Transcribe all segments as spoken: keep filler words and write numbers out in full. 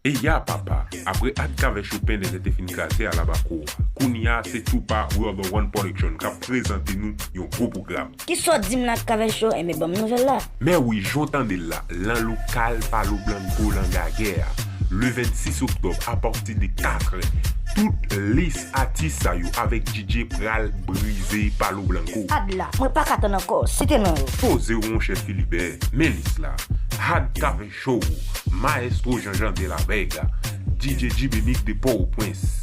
E ya papa, apre Ad Kavè Show Penn Nèg te fin kraze alabako a, kounye a se Twoupa We Are The One Production k ap prezante nou yon gwo pwogram. Kisa w di m la, Kavè Show? Enben, ban m nouvèl la. Men wi, jan w tande l la, lan lokal Palo Blanco Langagè a, le vennsis oktòb, apati de katrè, tout lis atis sa yo avèk D J pral brize Palo Blanco. Ad la, mwen pa ka tann ankò, site non yo. Poze w, monchè Philibert, men lis la. Ad Kavè Show, Maestro Jean-Jean de la Vega, D J Jiminique de Port-au-Prince,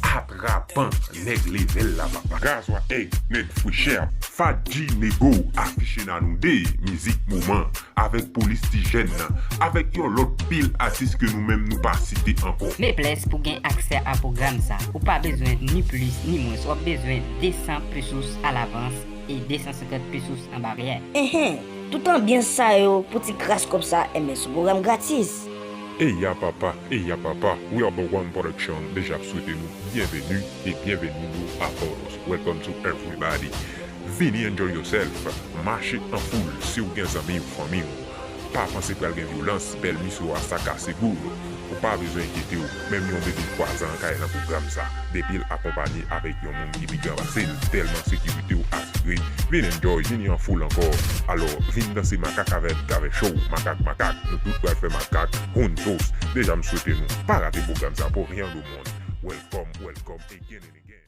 Atrapan, nèg level la papa. Gazwa Egg, nèg frechè. Fadji Nego, afiche nan nou de, mizik moman, avèk Polis Ti Jèn nan, avèk yon lòt pil atis ke nou menm nou pa site ankò. Meples pou gen aksè a pwogram sa, ou pa bezwen ni plis ni mwens, w ap bezwen de san pesos alavans e de san senkant pesos an baryè. Enhen, tout anbyans sa yo pou ti kras kòb sa, enben sou pwogram gratis. E ya papa, e ya papa, We Are The One Production deja ap swete nou byenveni e byenvenido a todos. Welcome to everybody. Vini enjoy yourself, mache an foul si w gen zanmi w, fanmi w. Pa panse pral gen vyolans, bèl misye a sa kase boul. Ou pa bezwen enkyete w, menm yon bebe twa zan ka al nan pwogram sa, depi l akonpanye avèk yon moun ki pi gran pase l, tèlman sekirite w asire. Vin enjoy, vini an foul ankò. Alò, vin danse makak avèk Kavè Show, makak, makak, nou tout pral fè makak, juntos. Deja m swete nou pa rate pwogram sa pour rien au monde. Welcome, welcome again and again.